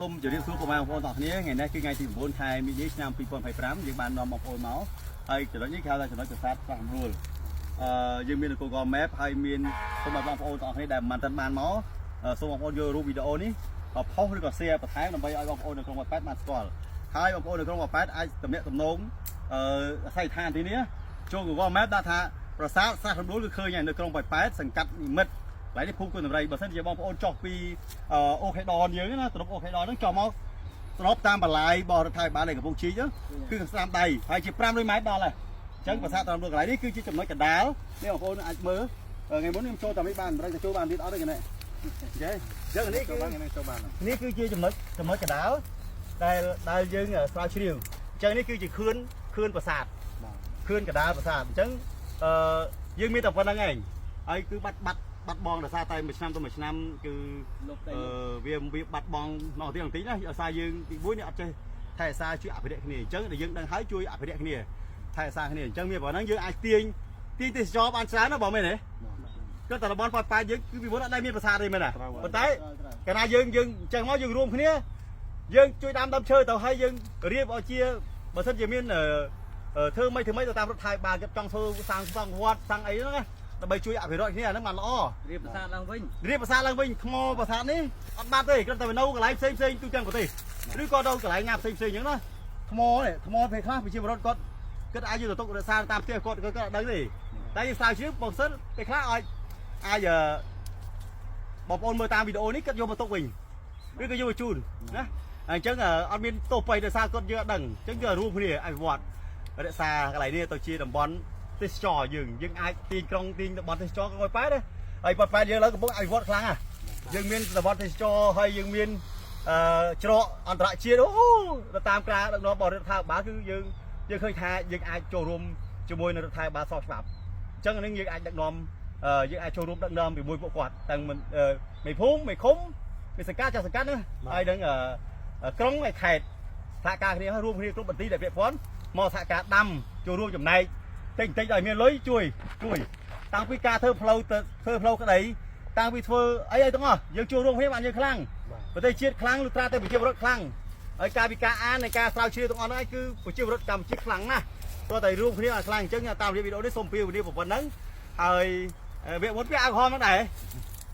សូមជម្រាបសួរពុកម៉ែបងប្អូនទាំងអស់គ្នាថ្ងៃនេះគឺថ្ងៃទី9ខែមីនាឆ្នាំ2025យើងបាននាំបងប្អូនមកហើយចំណុចនេះគេហៅថាចំណុចប្រាសាទស្រះរួលអឺយើងមាន Google Map ហើយមានសូមឲ្យបងប្អូនទាំងអស់គ្នាដែលមិនទាន់បានមកសូមបងប្អូនយករូបវីដេអូនេះផុសឬក៏ share បន្ថែមដើម្បីឲ្យបងប្អូននៅក្រុងប៉ោយប៉ែតបានស្គាល់ហើយបងប្អូននៅក្រុងប៉ោយប៉ែតអាចទំនាក់ទំនងអឺអាស័យដ្ឋានទីនេះចូល Google Map ដាក់ថាប្រាសាទស្រះរំដួលគឺឃើញហើយនៅក្រុងប៉ោយប៉ែតសង្កាត់និមិត្តកន្លែងនេះភូមិគុណដំរីបើសិនជាបងប្អូនចុះពីអូខេដនយើងណាទំនប់អូខេដនហ្នឹងចុះមកស្របតាមបន្លាយរបស់រដ្ឋាភិបាលនៃកំពង់ជីកគឺស្ដាំដៃហើយជា500ម៉ែត្រដល់ហើយអញ្ចឹងប្រាសាទត្រំដួលកន្លែងនេះគឺជាចំណុចកណ្ដាលនេះបងប្អូនអាចមើលថ្ងៃមុនខ្ញុំចូលតាមនេះបានមិនដឹងទៅចូលបានទៀតអត់ទេកណែអូខេអញ្ចឹងនេះគឺ ចូលបានហ្នឹងចូលបាន នេះគឺជាចំណុចចំណុចកណ្ដាលដែលដែលយើងស្រាវជ្រាវអញ្ចឹងនេះគឺជាខឿនខឿនប្រាសាទខឿនកណ្ដាលប្រាសាទអញ្ចឹងអឺយើងមានតែប៉ុណ្្នឹងឯងហើយគឺបាត់បាត់បាត់បងដោយសារតែមួយឆ្នាំទៅមួយឆ្នាំគឺ លុបទៅ អឺវាវាបាត់បង់មកទៀតបន្តិចណាដោយសារយើងទីមួយនេះអត់ចេះថែរក្សាជួយអភិរក្សគ្នាអញ្ចឹងដែលយើងដឹងហើយជួយអភិរក្សគ្នាថែរក្សាគ្នាអញ្ចឹងមានប៉ុណ្្នឹងយើងអាចទាញទាញទេសចរបានច្រើនណាបងមែនទេគឺតែតំបន់ប៉ោយប៉ែតយើងគឺពីមុនអត់ដែលមានប្រាសាទទេមែនទេប៉ុន្តែ កាលណាយើងយើងអញ្ចឹងមកយើងរួមគ្នាយើងជួយដាំដើមឈើទៅហើយយើងរៀបឲ្យជាបើសិនជាមានធ្វើមិនធ្វើមិនទៅតាមរដ្ឋាភិបាលគាត់ចង់ធ្វើសាងសង់វត្តសាងអីហ្នឹងណាដើម្បីជួយអភិរក្សគ្នាអាហ្នឹងបានល្អ រៀបប្រាសាទឡើងវិញ រៀបប្រាសាទឡើងវិញថ្មប្រាសាទនេះអត់បាត់ទេគ្រាន់តែវានៅកន្លែងផ្សេងផ្សេងទូទាំងប្រទេសឬក៏នៅកន្លែងណាផ្សេងផ្សេងអញ្ចឹងណាថ្មនេះថ្មពេលខ្លះប្រជាពលរដ្ឋគាត់គាត់អាចយកទៅទុករក្សាតាមផ្ទះគាត់គាត់អត់ដឹងទេតែយើងស្រាវជ្រាវបើសិនពេលខ្លះអាចអាចបងប្អូនមើលតាមវីដេអូនេះគាត់យកមកទុកវិញ ឬក៏យកមកជូនណាអញ្ចឹងអត់មានទោសបៃដោយសារគាត់យើងអត់ដឹងអញ្ចឹងយើងរួមគ្នាអភិវឌ្ឍរក្សាកន្លែងនេះទៅជាតំបន់ទេសចរយើងយើងអាចទាញក្រុងទាញតំបន់ទេសចរក្រុងប៉ោយប៉ែតណាហើយប៉ោយប៉ែតយើងឥឡូវកំពុងអភិវឌ្ឍខ្លាំងណាស់យើងមានតំបន់ទេសចរហើយយើងមានអឺច្រកអន្តរជាតិអូទៅតាមការដឹកនាំរបស់រដ្ឋាភិបាលគឺយើងយើងឃើញថាយើងអាចចូលរួមជាមួយនឹងរដ្ឋាភិបាលស្របច្បាប់អញ្ចឹងនេះយើងអាចដឹកនាំយើងអាចចូលរួមដឹកនាំជាមួយពួកគាត់ទាំងមិនមេភូមិមេឃុំ មានសង្កាត់ចាស់សង្កាត់ណាហើយនឹងក្រុងហើយខេត្តសហការគ្នាហើយរួមគ្នាគ្រប់បន្ទីដែលពាក់ព័ន្ធមកសហការដាំចូលរួមចំណែកតិចតិចឲ្យមានលុយជួយជួយតាំងពីការធ្វើផ្លូវទៅធ្វើផ្លូវក្តីតាំងពីធ្វើអីអីទាំងអស់យើងចូលរួមគ្នាបានយើងខ្លាំងប្រទេសជាតិខ្លាំងលុះត្រាតែប្រជាពលរដ្ឋខ្លាំងហើយការពីការអាននៃការស្រាវជ្រាវទាំងអស់ហ្នឹងឯងគឺប្រជាពលរដ្ឋកម្ពុជាខ្លាំងណាស់ព្រោះតែរួមគ្នាឲ្យខ្លាំងអញ្ចឹងតាមរបៀបវីដេអូនេះសូមពៀវនាប៉ុណ្ណឹងហើយវគ្គមុនពាក់អាវក្រហមហ្នឹងដែរ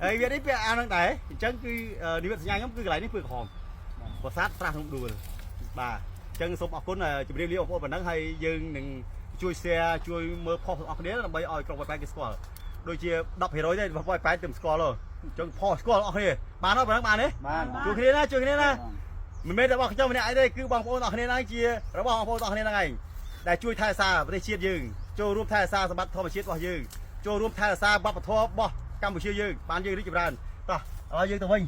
ហើយវានេះពាក់អាវហ្នឹងដែរអញ្ចឹងគឺនិមិត្តសញ្ញាខ្ញុំគឺកន្លែងនេះពើក្រហមប្រាសាទស្រះក្នុងដួលបាទអញ្ចឹងសូមអរគុណជម្រាបលាបងប្អូនប៉ុណ្ណឹងហើយយើងនឹងជួយ share ជួយមើលផុសទាំងអស់គ្នាដើម្បីឲ្យក្រុងប៉ោយប៉ែតគេស្គាល់ដូចជា10%ទេបងប៉ោយប៉ែតទៅស្គាល់ហ៎អញ្ចឹងផុសស្គាល់អស់គ្នាបានហើយប៉ុណ្ណឹងបានទេ បាន ជួយគ្នាណាជួយគ្នាណាមិនមែនរបស់ខ្ញុំម្នាក់ឯងទេគឺបងប្អូនទាំងអស់គ្នាហ្នឹងជារបស់បងប្អូនទាំងអស់គ្នាហ្នឹងឯងដែលជួយថែរក្សាប្រទេសជាតិយើងចូលរួមថែរក្សាសម្បត្តិធម្មជាតិរបស់យើងចូលរួមថែរក្សាវប្បធម៌របស់កម្ពុជាយើងបានយើងរីកចម្រើនតោះឥឡូវយើងទៅវិញ